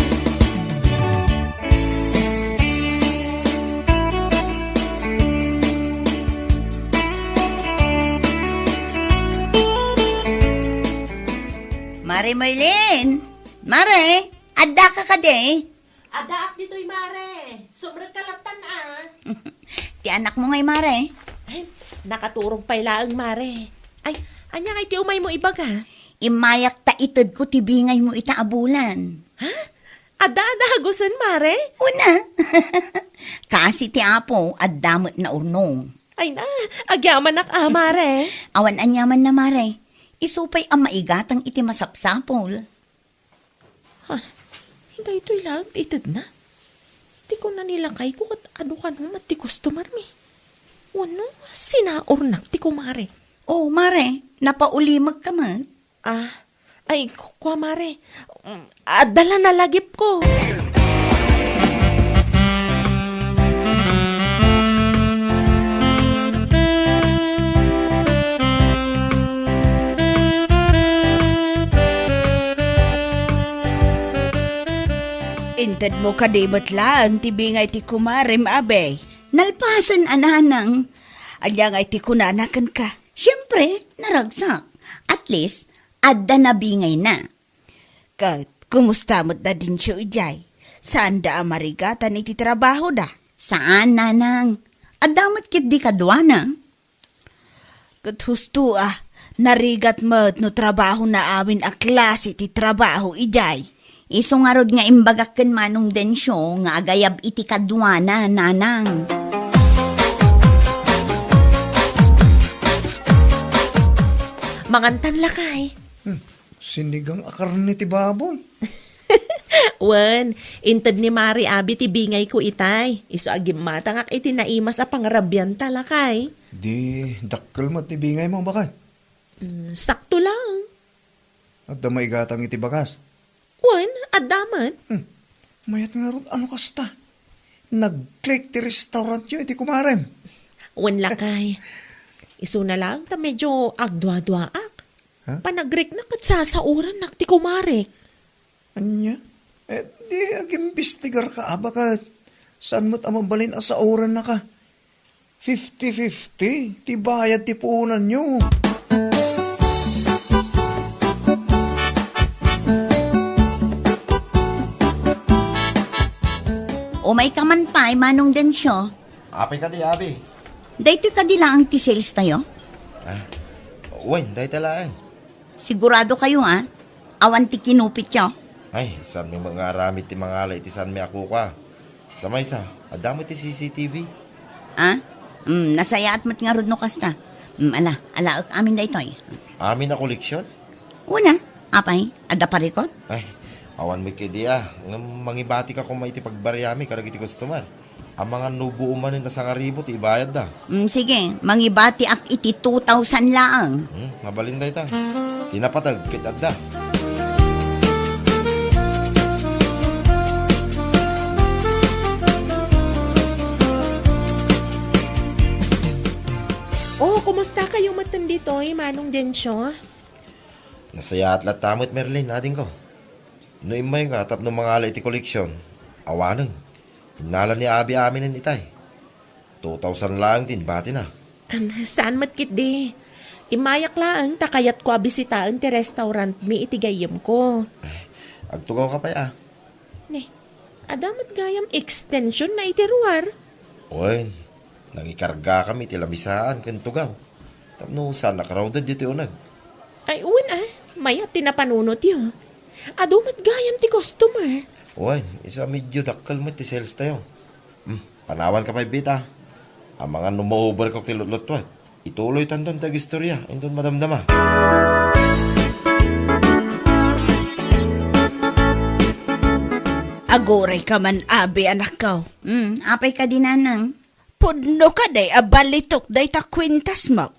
Mare Merlin! Mare! Addaka kadi? Addaak ditoy, Mare. Sumrekka lattan a. Ti anakmo ngay, Mare? Ay, nakaturog pay laeng, Mare. Ay, ania ngay ti umaymo ibaga? Immayak ta itedko ti bingaymo ita a bulan. Ha? Adda a dagusen, Mare? Wen a. Kaasi ti Apo, adda met naurnong. Ay na, agyamanak a, Mare. Awan aniamanna, Mare. Isu pay a maigatang iti masapsapul. Ha, daytoy laeng ti itedna. Ti kuna ni lakayko ket adu kano met ti customermi. Wenno, sinaurnak ti kumare. Oh, mare, napaulimekka met. Ah, ay, ku-, kua, mare. Mm, adda la nalagipko. Intedmo kadi met laeng ti bingay ti kumarem, abi? Nalpasen a, nanang. Ania ngay ti kunana kenka? Siempre, naragsak. At least, adda nabingayna. Ket, kumusta met da Dencio idiay? Saanda a marigatan iti trabahoda? Saan, nanang. Adda met ketdi kaduana. Ket husto a, narigat met no trabahona amin a klase ti trabaho idiay. Isu ngarud nga imbagak ken Manong Dencio nga agayab iti kaduana, nanang. Mangantan, lakay. Hmm, sinigang a karne ti baboy. Wen, inted ni Mari abi ti bingayko itay. Isu a gimmatangak iti naimas a pangarabianta, lakay. Di dakkel met ti bingaymo, baket? Mm, sakto lang. Adda maigatang iti bagas? Wen, adda met. Hmm. Mayat ngarud, ano kasta? Nag-click ti restaurantyo iti kumarem. Wen, lakay. Isuna lang ta medyo agduaduaak. Ha? Panagrikna ket sasaorannak ti kumarek. Ania? Eh, di agimbestigar ka, aba, ket saan met a mabalin a saoranna ka? Fifty fifty ti bayad ti puonanyo. Umay ka man pay, Manong Dencio. Apay kadi, abi? Daytoy kadi laeng ti sales tayo? Ah, wen, dayta laeng. Sigurado kayo, ha? Awan ti kinupityo? Ay, saanmi nga aramid ti mangala iti saanmi a kukua. Sa maysa, adda met ti C C T V. Ah? Mm, nasayaat met ngarud no kasta. Mm, ala, alaek amin daytoy. Amin a koleksion? Una, apay, adda parikot? Ay, awan met kadi a. Ngem mangibatika koma iti pagbariami kadagiti customer. Amangan no buo manen a sangaribu ti ibayadda. Mm, sige, mangibatiak iti two thousand laeng. Hmm, mabalin dayta. Ti napateg ket adda. Oh, kumusta kayo metten ditoy, Manong Dencio? Nasayaat latta met, Merlin, adingko. No immayka tapno mangala iti koleksion, awanen. Innala ni abi aminen itay. Two thousand laeng ti inbatina. Am, saan met ketdi. Immayak laeng ta kayatko a bisitaen ti restaurantmi iti gayyemko. Agtugawka pay a. Ne, adda met gayam extension na iti ruar. Wen, nangikargakami iti lamisaan ken tugaw. Tapno saan a crowded ditoy uneg. Ay, wen a, mayat ti napanunotyo. Adu met gayam ti customer. Wen, isu a medyo dakkel met ti sales tayo. Hmm, panawanka pay, Bita. Amangan no ma-overcook ti lutlutuek. Ituloytanton ti agistorya inton madamdama. Aguray ka man, abi, anakko. Hmm, apay kadi, nanang? Pudno kadi a balitok dayta kuentasmo?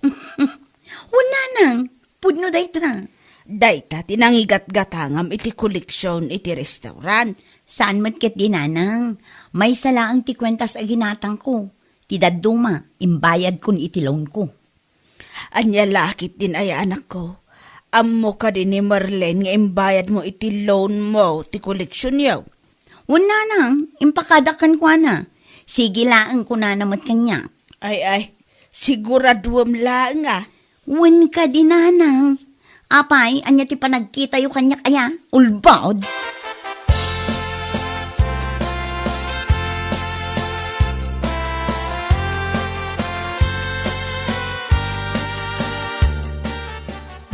Wen, nanang, pudno dayta. Dayta ti nangigatgatangam iti koleksion iti restaurant. Saan met ketdi, nanang. Maysa laeng ti kuentas a ginatangko. Ti dadduma, imbayadkon iti loanko. Ania la ketdin aya, anakko? Ammo kadi ni Marlene nga imbayadmo iti loanmo ti koleksionyo? Wen, nanang, impakadak kenkuana. Sige laeng kunana met kaniak. Ay, ay, siguraduem laeng a. Wen kadi, nanang. Apay, ania ti panagkitayo kaniak aya? Ulbod!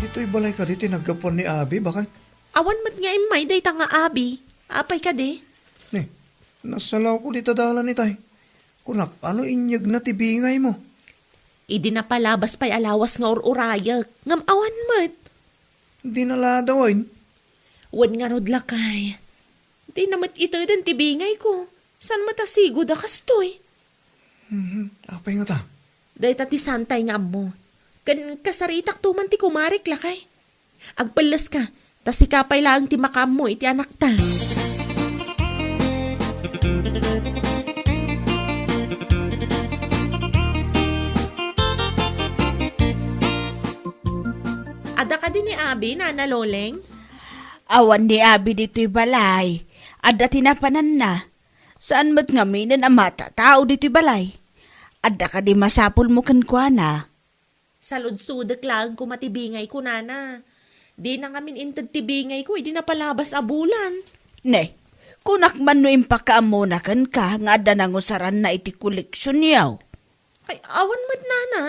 Ditoy balay kadi ti naggapuan ni abi, baket? Awan met nga immay dayta nga abi. Apay kadi? Ne, nasalawko dita dalan itay. Kunak, ano inyegna ti bingaymo? Idi napalabas pay a lawas nga ur-urayek, ngem awan met. Di naladawen? Wen ngarud, lakay. Dina met iteden ti bingayko. Saan met a sigud a kastoy? Mhm. Apay ngata? Dayta ti saantay nga ammo. Ken kasaritakto man ti kumarek, lakay. Agpelleska, ta sika pay laeng ti makaammo iti anakta. Adda kadi ni Abi, Nana Loleng? Awan ni Abi ditoy balay. Adda ti napananna. Saan met ngaminen a matatao ditoy balay? Adda kadi masapulmo kenkuana? Saludsodek laeng koma ti bingayko, Nana. Dina ngamin inted ti bingayko idi napalabas a bulan. Ne, kunak man no impakaammona kenka nga adda nangusaranna iti koleksionyo. Ay, awan met, Nana.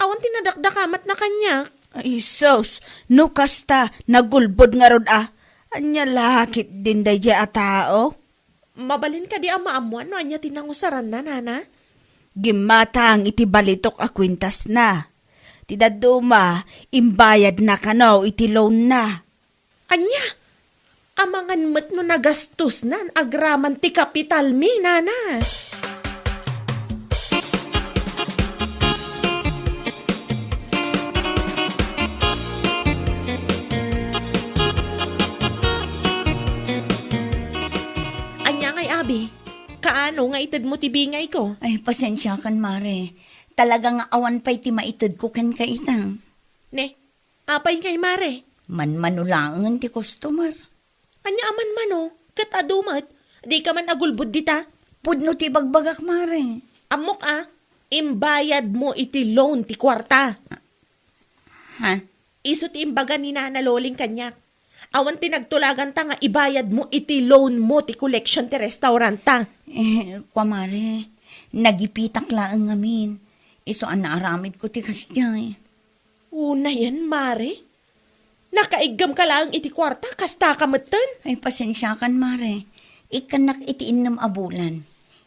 Awan ti nadakdakamatna kaniak. Ay, sus, no kasta, nagulbod ngarud a. Ania la ketdin daydiay a tao? Mabalin kadi a maammuan no ania ti nangusaranna, Nana? Gimmatang iti balitok a kuentasna. Ti dadduma, imbayadna kano iti loanna. Ania? Amangan met no nagastosnan agraman ti kapitalmi, Nana. Ania ngay, Abi? Kaano nga itedmo ti bingayko? Ay, pasensiakan, Mare. Talaga nga awan pay ti maitedko kenka ita. Ne, apay ngay, Mare? Manmano laengen ti customer. Ania a manmano? Ket adu met, dika man agulbod dita? Pudno ti ibagbagak, Mare. Ammok a, imbayadmo iti loan ti kuarta. Ha? Isu ti imbaga ni Nana Loling kaniak. Awan ti nagtulaganta nga ibayadmo iti loanmo ti collection ti restauranta. Eh, kua, Mare, nagipitak laeng ngamin. Isu a naaramidko ti kasdiay. Unayen, Mare? Nakaiggem ka laeng iti kuarta, kasta ka metten? Ay, pasensiakan, Mare. Ikkannak iti innem a bulan.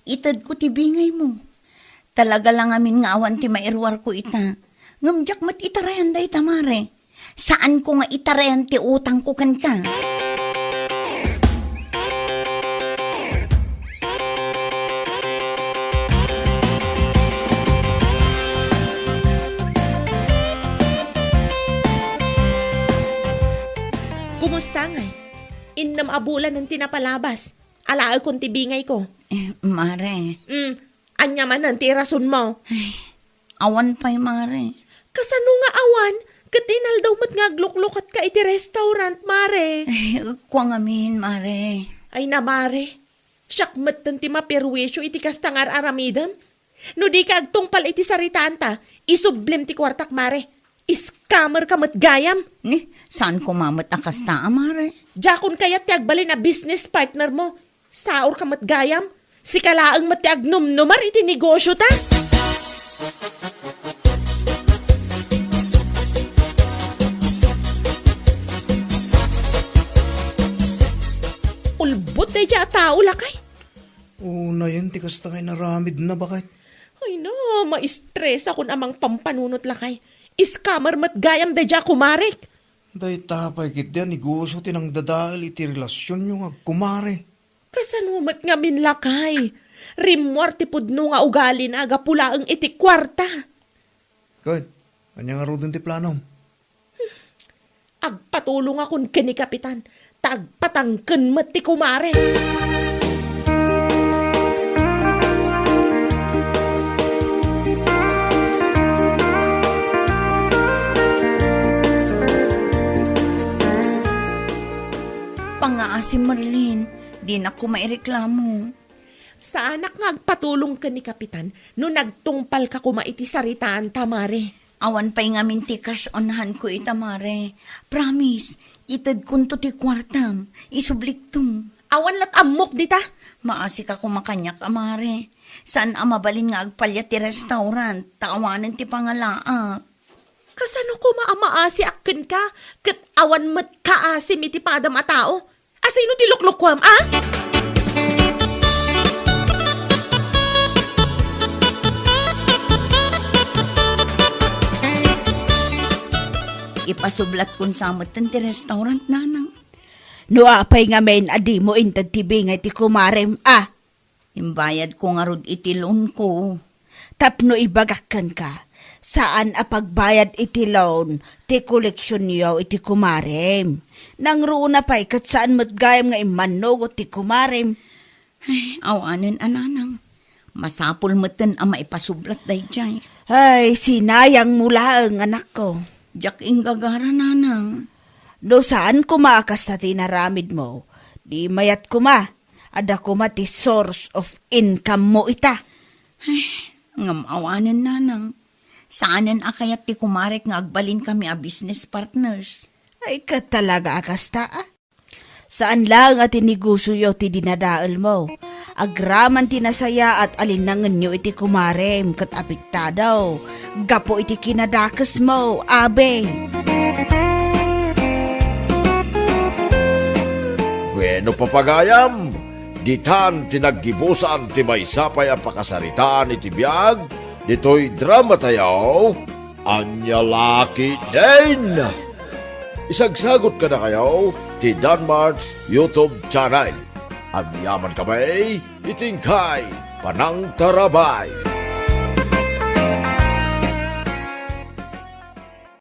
Itedko ti bingaymo. Talaga la ngamin nga awan ti mairuarko ita. Ngem diak met itarayan dayta, Mare. Saanko nga itarayan ti utangko kenka. Kumusta ngay? Innem a bulanen ti napalabas. Alaekon ti bingayko. Eh, Mare. Mm, ania manen ti irasonmo? Ay, awan pay, Mare. Kasano nga awan? Ket inaldaw met nga agluklukot ka iti restaurant, Mare. Ay, kua ngamin, Mare. Ay na, Mare. Siak metten ti maperwisyo iti kasta nga ar-aramidem. No di ka agtungpal iti saritaanta, isublim ti kuartak, Mare. Scammer ka met gayam. Ni, saan koma met a kasta a, Mare? Diakon kayat ti agbalin a business partner mo. Saor ka met gayam. Sika laeng met ti agnumnumar iti negosyo ta. Ulbod daydiay a tao, lakay. Unayen ti kasta nga inaramidna, baket. Ay na, maistresakon a mangpampanunot, lakay. Scammer met gayam daydiay a kumarek. Dayta pay ketdi a negosyo ti nangdadael iti relasionyo nga agkumare. Kasano met ngamin, lakay? Rimmuar ti pudno nga ugalina gapu laeng iti kuarta. Ket, ania ngaruden ti planom? Agpatulongakon ken ni Kapitan, ta agpatangken met ti kumare. Pangngaasim, Merlin, dinak koma ireklamo. Saanak nga agpatulong ken ni Kapitan no nagtungpalka koma iti saritaanta, Mare. Awan pay ngamin ti cash on hand ko ita, Mare. Promise, itedkonto ti kuartam. Isublikto. Awan lat ammok dita. Maasika koma kaniak a, Mare. Saan a mabalin nga agpaliat ti restaurant, ta awanen ti pangalaak. Kasano koma a maasiak kenka, ket awan met kaasim iti padam a tao? Asino ti luklukuam, a? Ipasublatkon sa metten ti restaurant, nanang. No apay ngamin a dimo inted ti bingay ti kumarem, a? Imbayadko ngarud iti loanko. Tapno ibagak kenka, saan a pagbayad iti loan ti koleksionyo iti kumarem. Nangruna pay ket saan met gayam nga immannugot ti kumarem. Ay, awanen a nanang. Masapul metten a maipasublat daydiay. Ay, sinayang mo laeng, anakko. Diak inggagara, nanang. No saan koma a kasta ti inaramid mo, di mayat koma, adda koma ti source of income mo ita. Ay, ngem awanen, nanang. Saanen a kayat ti kumarek nga agbalin kami a business partners. Ay, ket talaga a kasta, a? Saan laeng a ti negosioyo ti dinadaelmo. Agraman ti nasayaat a linnangenyo iti kumarem ket apektado gapu iti kinadakesmo, abe. Bueno, papagayam, ditan ti naggibusan ti maysa pay a pakasaritaan iti biag ditoy drama tayo. Ania la ketdin? Isagsagot kadakayo ti Danmart's YouTube channel. Agyaman kami iti inkay panangtarabay.